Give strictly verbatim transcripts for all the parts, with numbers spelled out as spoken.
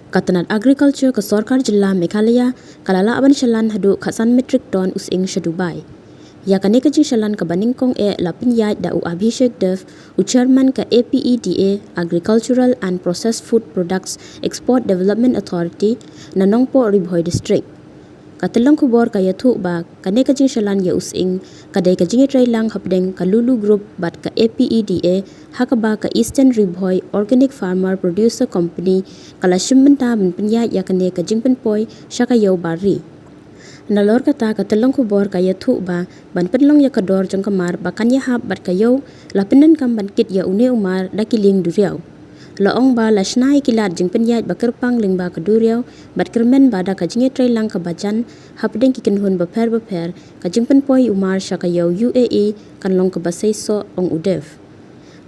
Ka tnat Agriculture ka sorkar jylla Meghalaya ka la lah ban shalan haduh khatsan metric ton u sying sha Dubai. Ïa kane ka jingshalan kaba nyngkong eh la pynïaid da u Abhishek Dev, u chairman ka A P E D A, Agricultural and Processed Food Products Export Development Authority, na Nongpoh, Ri Bhoi District. Ka tyllong khubor ka ïathuh ba kane ka jingshalan ïa u sying ka dei ka jingïatreilang hapdeng ka Lulu Group bad ka A P E D A, ha kaba ka Eastern Ri Bhoi Organic Farmer Producer Company ka la shim bynta ban pynïaid ïa kane ka jingpynpoi sha ka ïew bar ri. Nalor kata, ka tyllong khubor ka ïathuh ba ban pynlong ïa ka dor jong ka mar ba kan ïahap bad ka ïew, la pyndonkam ban kit ïa une u mar da ki lieng duriaw. La ong ba la shna ïa ki lad jingpynïaid ba kyrpang lyngba ka duriaw bad kyrmen ba da ka jingïatreilang kaba jan hapdeng ki kynhun bapher bapher, ka jingpynpoi u mar sha ka ïew U A E kan long kaba seisoh, ong u Dev.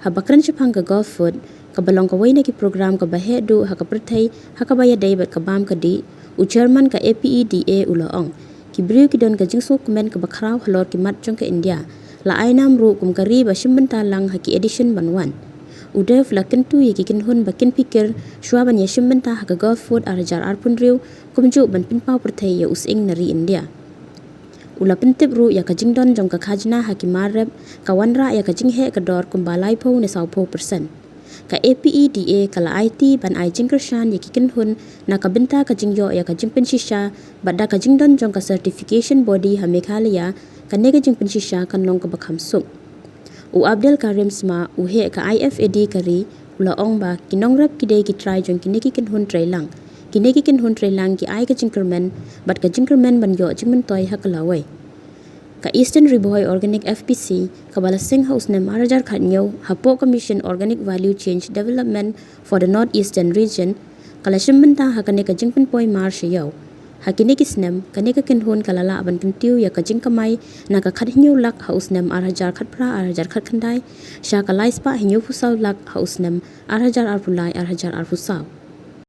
Haba kren shaphang ka Gulf Food, kaba long kawei na ki program kaba heh duh ha ka pyrthei ha kaba ïadei bad ka bam ka dih, u chairman ka A P E D A u la ong, ki briew ki don ka jingsngewkmen kaba khraw halor ki mat jong ka India. La ai nam ruh kum ka ri ba shim bynta lang ha ki edition ban wan. U Dev la kyntu ïa ki kynhun ba kin phikir shuwa ban ïashim bynta ha ka Gulf Food ar hajar arphew hynriew, kumjuh ban pynpaw pyrthei ïa u sying na ri India. U la pyntip ruh ïa ka jingdon jong ka khajna ha ki mar rep, ka wanrah ïa ka jingheh ka dor kumba laiphew ne sawphew percent. Ka A P E D A ka la aiti ban ai jingkyrshan ïa ki kynhun na ka bynta ka jingïoh ïa ka jingpynshisha, bad da ka jingdon jong ka certification body ha Meghalaya, kane ka jingpynshisha kan long kaba kham suk. U Abdel Karim Sma, u heh ka I F A D ka ri, u la ong ba ki nongrep ki dei ki trai jong kine ki kynhun treilang. Kine ki kynhun treilang ki ai ka jingkyrmen, bad ka jingkyrmen ban ïoh jingmyntoi ha ka lawei. Ka Eastern Ri Bhoi Organic F P C, kaba la seng ha u snem ar hajar khathynñiew hapoh ka Mission Organic Value Chain Development for the North Eastern Region, ka la shim bynta ha kane ka jingpynpoi mar sha ïew. Ha kine ki snem, kane ka kynhun ka la lah ban kyntiew ïa ka jingkamai na ka khathynñiew lak ha u snem ar hajar khatphra ar hajar khatkhyndai, sha ka laispah hynñiewphew saw lak ha u snem ar hajar arphew lai ar hajar arphew saw.